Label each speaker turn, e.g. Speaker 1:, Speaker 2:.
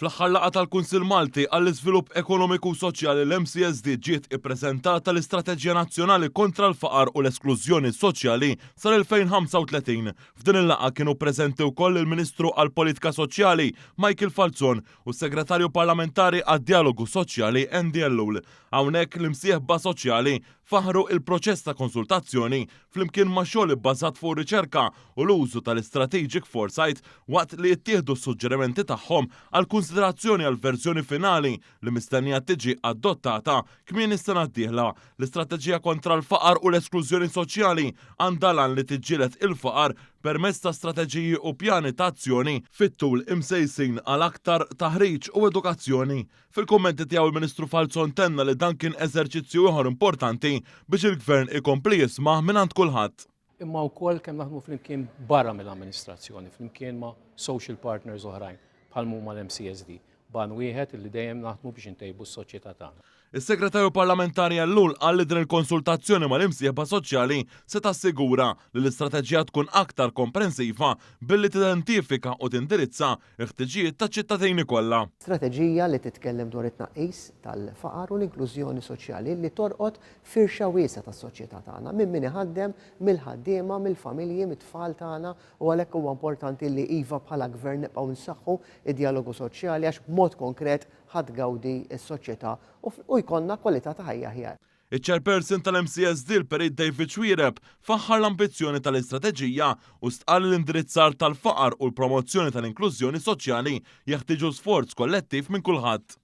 Speaker 1: Fl-aħħar laqgħa tal-Kunsill Malti għall-Iżvilupp Ekonomiku u Soċjali l-MCSD ġiet ippreżentata l-Istrateġija Nazzjonali kontra l-Faqar u l-Esklużjoni Soċjali sal-2035. F'din il-laqgħa kienu preżenti wkoll il-Ministru għall-Politika Soċjali Michael Falzon u s-Segretarju Parlamentari għad-Djalogu Soċjali Andy Ellul. Hawnhekk l-imsieħba soċjali faħħru il-proċess ta' konsultazzjoni flimkien ma' xogħol ibbażat fuq riċerka u l-użu tal-istrategic foresight waqt li jittieħdu s-suġġerimenti tagħhom għal konsiderazzjoni għal verżjoni finali li mistennija tiġi adottata kmieni s-sena d-dieħla. L-istrateġija kontra l-faqar u l-esklużjoni soċjali għandha l-għan li tiġġieled il-faqar permezz ta' strateġiji u pjani ta' azzjoni fit-tul imsejsin għal aktar taħriġ u edukazzjoni. Fil-kummenti tiegħu il-Ministru Falzon tenna li dan kien eżerċizzju ieħor importanti biex il-Gvern ikompli jisma' mingħand kulħadd.
Speaker 2: Imma wkoll kemm naħdmu flimkien barra mill-amministrazzjoni, flimkien ma' social partners oħrajn bħal huma l-MCSD. B'għan wieħed li dejjem naħdmu biex intejbu s-soċjetà tagħna.
Speaker 1: Is-Segretarju Parlamentari Ellul qal li din il-konsultazzjoni mal-imsieħba soċjali se tassigura li l-istrateġija tkun aktar komprensiva billi tidentifika u tindirizza l-ħtiġijiet taċ-ċittadini kollha.
Speaker 3: Strateġija li titkellem dwar it-tnaqqis tal-faqar u l-inklużjoni soċjali li tolqot firxa wiesgħa tas-soċjetà tagħna, minn min iħaddem, mill-ħaddiema, mill-familji, mit-tfal tagħna u għalhekk huwa importanti li iva bħala gvern nibqgħu nsaħħu d-djalogu soċjali għax b'mod konkret ħa tgawdi s-soċjetà u jkollna kwalità ta' ħajja aħjar.
Speaker 1: Iċ-Chairperson tal-MCSD, il-Perit David Xuereb, faħħar l-ambizzjoni tal-istrateġija u stqarr li l-indirizzar tal-faqar u l-promozzjoni tal-inklużjoni soċjali jeħtieġu sforz kollettiv minn kulħadd.